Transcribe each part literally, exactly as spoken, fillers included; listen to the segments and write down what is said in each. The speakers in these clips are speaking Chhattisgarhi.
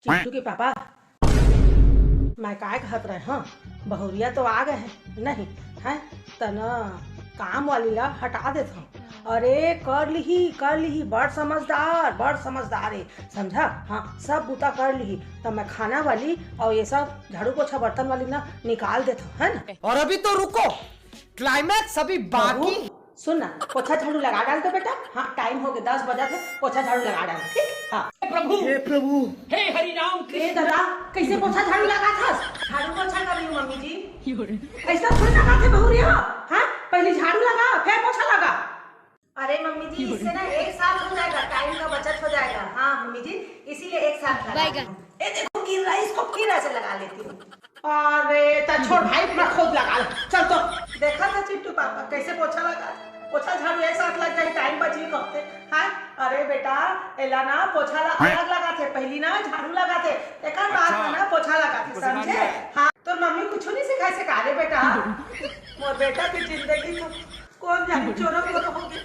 चिंटू के पापा, मैं काय कहत रहे हंव, बहुरिया तो आ गए हे, नहीं, हैं, त न काम वाली ला हटा देथंव। अरे कर लिही, कर लिही, बड़ समझदार, बड़ समझदार हे, समझा? हाँ, सब बूता कर लिही, त मैं खाना वाली अउ ये सब झाड़ू पोछा बर्तन वाली ना निकाल देथंव, है ना? और अभी तो रुको, climax अभी बाकी। सुन ना, पोछा झाड़ू लगा डाल तो बेटा। हाँ, time हो गया, दस बजा थे, पोछा झाड़ू लगा डाल, ठीक? हाँ। हे प्रभु, हे प्रभु। हे हरि राम ए कृष्ण। दादा, कैसे पोछा झाड़ू लगा था? झाड़ू पोछा कर रही हूँ मम्मी जी। ऐसा थोड़ी लगा थे बहुरिया। हाँ, पहले झाड़ू लगा, फिर पोछा लगा। अरे मम्मी जी, इससे ना एक साथ हो जाएगा, time का बचत हो जाएगा। हाँ मम्मी जी, इसीलिए एक साथ लगा बैगन। ए देखो, गिर रहा है, इसको फिर ऐसे लगा लेती हूँ। अरे त छोड़ भाई, मैं खुद लगा ले, चल तो। देखा था चिंटू पापा कैसे पोछा लगा, पोछा झाड़ू एक साथ लग जाए, time बची कब थे। हाँ, अरे बेटा, एला ना पोछा ला अलग लगा थे, पहली ना झाड़ू लगा थे, एक बाद में ना पोछा लगा थे, समझे? हाँ, तो मम्मी कुछ नहीं सिखाई से का रे बेटा। मोर बेटा की जिंदगी तो कौन जाने चोरो बोरो हो गए,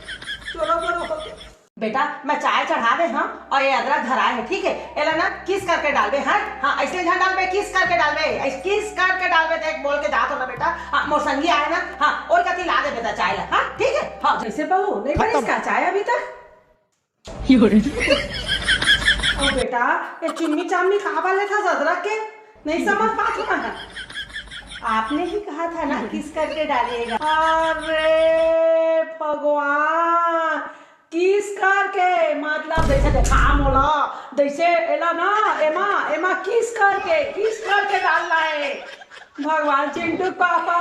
चोरो बोरो हो गए। बेटा, मैं चाय चढ़ा दे, हाँ, और ये अदरक धराए है, ठीक है? एला ना kiss करके डालबे, हाँ, हाँ, ऐसे झन डालबे, kiss करके डालबे, ऐसे kiss करके डालबे, देख, बोल के जात हो ना बेटा, हाँ, मोर संगी आए ना, हाँ, ओई कती ला दे बेटा चाय ला, हाँ, ठीक है? हाँ, जैसे बहू, नहीं बनी इसका चाय अभी तक? ओ बेटा, ये चुम्मी चाम्मी कहाँ वाले था अदरक के? नहीं समझ पाती हूँ मैं। आपने ही कहा था ना kiss करके डालिएगा। अरे भगवान, kiss करके, मतलब जैसे देखा मोला, जैसे एला ना, एमा, एमा kiss करके, kiss करके डालना है। भगवान चिंटू पापा,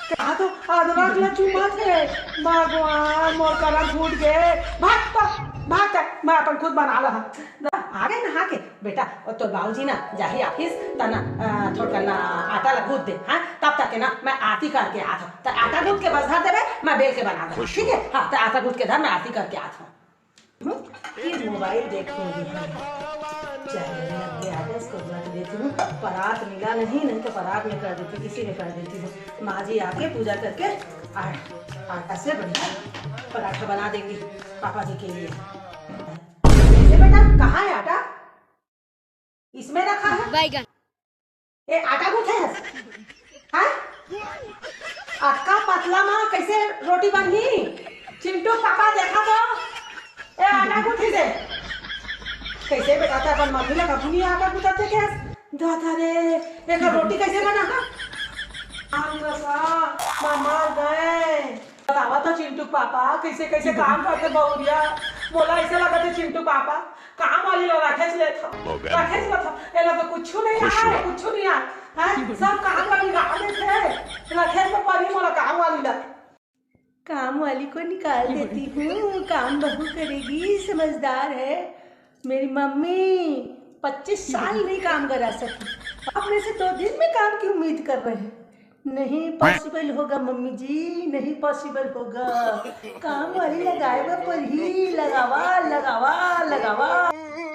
का तो अदरक ला चुम्मा थे। भगवान, मोर करम फूट गे। भाग तो, भाग तो, मैं अपन खुद बना ला। आ गए नहा के। बेटा, और तोर बाबूजी ना जाही office, त ना, अ, थोड़का ना आटा ला गूंथ दे, हाँ? तब तक के ना मैं आरती करके आत हूँ। त आटा गूंथ के बस धर देबे, मैं बेल के बना दूँ, ठीक है? हाँ, त आटा गूंथ के धर, मैं आरती करके आत हूँ। हम्म? फिर mobile देखूंगी। चल, लग गया है, इसको रख देती हूँ। परात मिला नहीं, नहीं तो परात में कर देती, किसी में कर देती हूँ। माँ जी आके पूजा करके आ-, आटा से बढ़िया पराठा बना देंगी पापा जी के लिए। कैसे बेटा, कहाँ है आटा? इसमें रखा है। बैगन। ए, आटा गूंथे हस? हाँ? अतका पतला मा कैसे रोटी बनही? चिंटू पापा देखा तो। ए, आटा गूंथे से। कैसे बेटा, ते अपन मम्मी ला कभू नहीं आटा गूंथत देखे हस? दादा रे, एकर रोटी कैसे बना हा? आम रसा, मामा गए। बतावा तो चिंटू पापा, कैसे कैसे काम करथे बहुरिया। मोला ऐसे लगत हे चिंटू पापा काम वाली ला रखेच लेथव, रखेच लेथव। एला तो कुछू नहीं आय, कुछू नहीं आय। हैं? सब काम ला बिगाड़ देथे। रखेच तो परी मोला काम वाली ला। काम वाली को निकाल देती हूँ, काम बहू करेगी, समझदार है मेरी मम्मी। पच्चीस साल नहीं काम करा सकी, आप मेरे से दो दिन में काम की उम्मीद कर रहे हैं। नहीं possible होगा मम्मी जी, नहीं possible होगा। काम वाली लगाए बर पड़ही, लगावा, लगावा, लगावा।